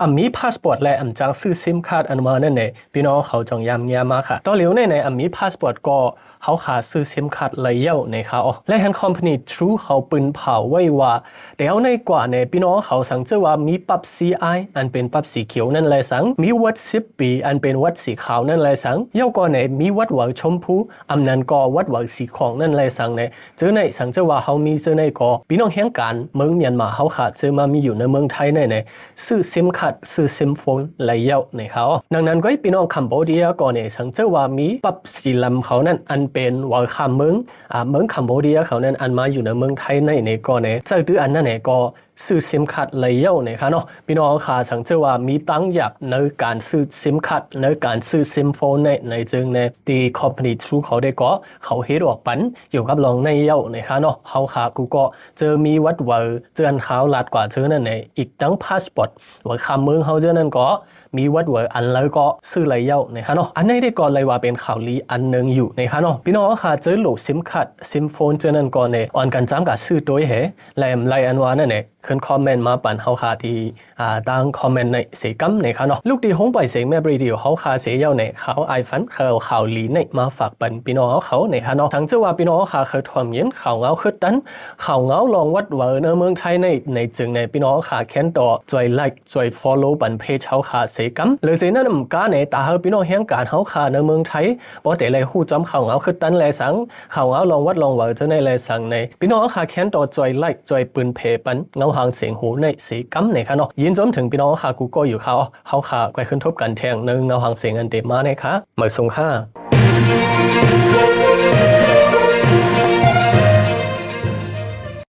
ອຳມີພາສປອດ ແລະ ອຳຈາກຊື້ຊິມຄາດອັນວ່ານັ້ນເດ ພີ່ນ້ອງເຮົາຈົ່ງຢ້ຳແຍ້ມມາຄ່ະ. ຕໍ່ຫຼຽວນີ້ໃນອຳມີພາສປອດກໍ ເຮົາຄ່າຊື້ຊິມຄາດໄດ້ແລ້ວໃນຄ່ະເນາະ. ແລະ ເຫັນຄອມພານີທຣູເຮົາປືນເຜົາໄວ້ວ່າ ແຕ່ເອົາໃນກວ່າໃນພີ່ນ້ອງເຮົາສັງເຈີວ່າມີປັບຊີອາຍ ອັນເປັນປັບສີຂຽວນັ້ນແລະສັງ, ມີວັດສິບປີ ອັນເປັນວັດສີຂາວນັ້ນແລະສັງ, ແລ້ວກໍໃນມີວັດຫວາວຊົມພູ ອຳນັ້ນກໍວັດຫວາວສີຂອງນັ້ນແລະສັງໃນ ເຈີໃນສັງເຈີວ່າເຮົາມີເຈີໃນກໍ ພີ່ນ້ອງແຮງການເມືອງມຽນມາເຮົາຄ່ະເຈີມາມີຢູ່ໃນເມືອງໄທໃນໃນ ຊື້ຊິມຄາດ ຊື້ຊິມໂຟນໄດ້ແລ້ວໃນຄ່ະເນາະ. ດັ່ງນັ້ນກໍໃຫ້ພີ່ນ້ອງຄຳໂບເດຍກໍໃນສັງເຈີວ່າມີປັບສີລຳເຂົານັ້ນ ອັນເປັນຫວາວຂ້າມເມືອງ ອາ ເມືອງຄຳໂບເດຍເຂົານັ້ນ ອັນມາຢູ່ໃນເມືອງໄທໃນໃນກໍໃນ ໃຊ້ຕື້ອັນນັ້ນໃນກໍ ຊື້ຊິມຄາດໄດ້ແລ້ວໃນຄ່ະເນາະ. ພີ່ນ້ອງເຮົາຄ່ະສັງເຈີວ່າມີຕັງຢາກໃນການຊື້ຊິມຄາດ ໃນການຊື້ຊິມໂຟນໃນໃນເຈີໃນ ທີ່ຄອມພານີທຣູເຂົາໄດ້ກໍ ເຂົາເຮັດອອກປັນກ່ຽວກັບລອງໃນເຍົາໃນຄ່ະເນາະ. ເຮົາຄ່ະກູກໍເຈີມີວັດຫວາວ ເຈີອັນຂ່າວລາດກວ່າເຈີນັ້ນໃນ ອີກທັງພາສປອດ ຫວາວຂ້າມເມືອງເຮົາເຈີນັ້ນກໍ ມີວັດຫວາວອັນແລ້ວກໍຊື້ໄດ້ແລ້ວໃນຄ່ະເນາະ. ອັນໃນໄດ້ກໍໄດ້ວ່າເປັນຂ່າວດີອັນໜຶ່ງຢູ່ໃນຄ່ະເນາະ. ພີ່ນ້ອງເຮົາຄ່ະເຈີໂຫຼກຊິມຄາດ ຊິມໂຟນເຈີນັ້ນກໍໃນ ອ່ອນກັນຈ້ຳກະຊື້ໂຕຍແຮ ແລະ ແລະ ອັນວ່ານັ້ນແຫຼະ ຂຶ້ນຄອມເມັນມາປັນເຮົາຄ່ະທີ່ ອາ ຕາງຄອມເມັນໃນເສກຳໃນຄ່ະເນາະ. ລູກທີ່ໂຮງໄປເສງແມບເຣດິໂອເຮົາຄ່ະເສຍເຍົາໃນ ຂ່າວອ້າຍຝັນ ຂ່າວ ຂ່າວດີໃນມາຝາກປັນພີ່ນ້ອງເຮົາເຂົາໃນຄ່ະເນາະ. ສັງເຈີວ່າພີ່ນ້ອງເຮົາຄ່ະເຄີຍທວມເຢັນຂ່າວເງົາຄືດຕັນ ຂ່າວເງົາລອງວັດຫວາວໃນເມືອງໄທໃນໃນເຈີໃນ ພີ່ນ້ອງເຮົາຄ່ະແຄນຕໍ່ ຊ່ວຍໄລຄ໌ ຊ່ວຍຟໍໂລປັນເພຈເຮົາຄ່ະເສກຳ. ຫຼືເສນັ້ນນຳກາໃນ ຕາເຮົາພີ່ນ້ອງແຮງການເຮົາຄ່ະໃນເມືອງໄທ ບໍ່ແຕ່ໄດ້ຮູ້ຈຳຂ່າວເງົາຄືດຕັນແລະສັງ ຂ່າວເງົາລອງວັດລອງຫວາວເຈົ້າໃນແລະສັງໃນ ພີ່ນ້ອງເຮົາຄ່ະແຄນຕໍ່ ຊ່ວຍໄລຄ໌ ຊ່ວຍປືນແຜ່ປັນເງົາຫາງເສງໂຮໃນເສກຳໃນຄ່ະເນາະ. ຍິນຊົມເຖິງພີ່ນ້ອງເຮົາຄ່ະກູກໍຢູ່ຄ່ະ ເຮົາຄ່ະໄວ້ຄືນພົບກັນແທງໃນເງົາຫາງເສງອັນເຕັມມາໃນຄ່ະ. ມາສົ່ງຄ່ະ.